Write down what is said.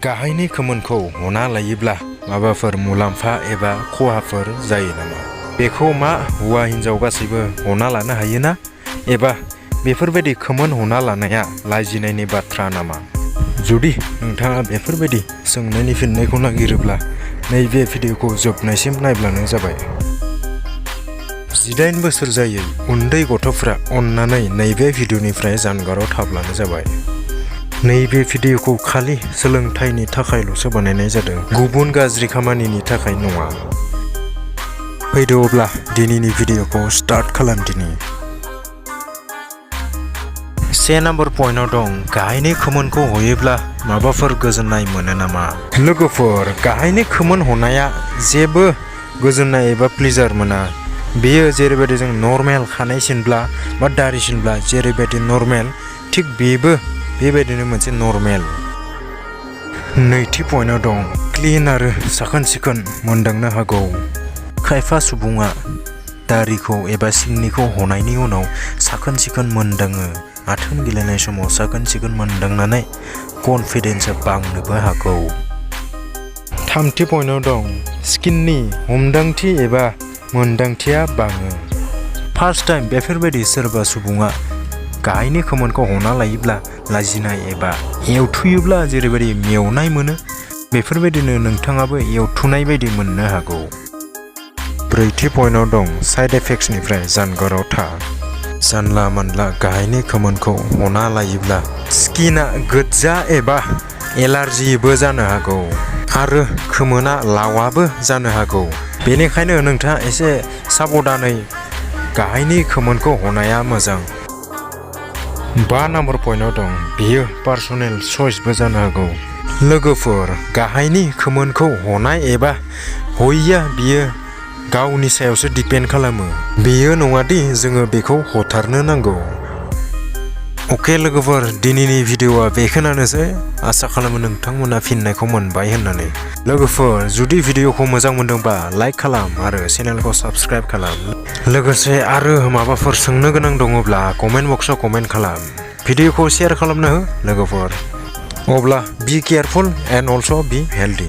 गाहायनि खोमोनखौ हना लायोब्ला माबाफोर मुलाम्फा एबा खहाफोर जायो नामा? बेखौ मा हौवा हिनजाव गासैबो हना लानो हायोना? एबा बेफोरबायदि खोमोन हना लानाया लाजिनायनि बाथ्रा नामा? जुदि नोंथाङा बेफोरबायदि सोंनायनि फिननायखौ नागिरोब्ला नैबे भिडिअखौ जोबनायसिम नायब्लानो जाबाय। 18 बोसोर जायै उन्दै गथ'फ्रा अन्नानै नैबे भिडिअनिफ्राय जानगाराव थाब्लानो जाबाय। नैबे भिडिअखौ खालि सोलोंथाइनि थाखायल'सो बानायनाय जादों, गुबुन गाज्रि खामानिनि थाखाय नङा। फैदो अब्ला दिनैनि भिडिअखौ स्टार्ट खालामदिनि। 1 नम्बर पइन्टआव दं गाहायनि खोमोनखौ हयोब्ला माबाफोर गोजोननाय मोनो नामा? लोगोफोर, गाहायनि खोमोन हनाया जेबो गोजोननाय एबा प्लेजार मोना। बेयो जेरैबायदि जों नर्मेल खानाय सिनब्ला बा दारि सिनब्ला जेरैबायदि नर्मेल, थिग बेबो बेबायदिनो मोनसे नर्मेल। नैथि पइन्टआव दं क्लिन आरो साखोन सिखोन मोनदांनो हागौ। खायफा सुबुङा दारिखौ एबा सिंनिखौ हनायनि उनाव साखोन सिखोन मोनदाङो। आथोन गेलेनाय समाव साखोन सिखोन मोनदांनानै कनफिडेन्सआ बांनोबो हागौ। थामथि पइन्टआव दं स्किननि हमदांथि एबा मोनदांथिया बाङो। फार्स्ट टाइम बेफोरबायदि सोरबा सुबुङा गाहायनि खोमोनखौ हना लायोब्ला लाजिनाय एबा एवथुयोब्ला जेरैबायदि मेवनाय मोनो, बेफोरबायदिनो नोंथाङाबो एवथुनाय बायदि मोननो हागौ। ब्रैथि पइन्टआव दं साइड इफेक्ट्सनिफ्राय जानगाराव था। जानला मानला गाहायनि खोमोनखौ हना लायोब्ला स्किना गोजा एबा एलार्जिबो जानो हागौ आरो खोमोना लावाबो जानो हागौ। बेनिखायनो नोंथाङा एसे साबधानै गाहायनि खोमोनखौ हनाया मोजां। 5 नम्बर पइन्टआव दं बेयो पार्सनेल चइसबो जानो हागौ। लोगोफोर, गाहायनि खोमोनखौ हनाय एबा हयैया बियो गावनि सायावसो दिपेन्ड खालामो। बेयो नङादि जोङो बेखौ हथारनो नांगौ। अके लोगोफोर, दिनैनि भिडिअआ बेखिनियानोसै। आसा खालामो नोंथांमोना फिननायखौ मोनबाय होननानै। लोगोफोर, जुदि भिडिअखौ मोजां मोनदोंबा लाइक खालाम आरो चेनेलखौ साबस्क्राइब खालाम। लोगोसे आरो माबाफोर सोंनो गोनां दङब्ला कमेन्ट बक्सआव कमेन्ट खालाम। भिडिअखौ शेयार खालामना हो लोगोफोर। अब्ला be careful and also be healthy.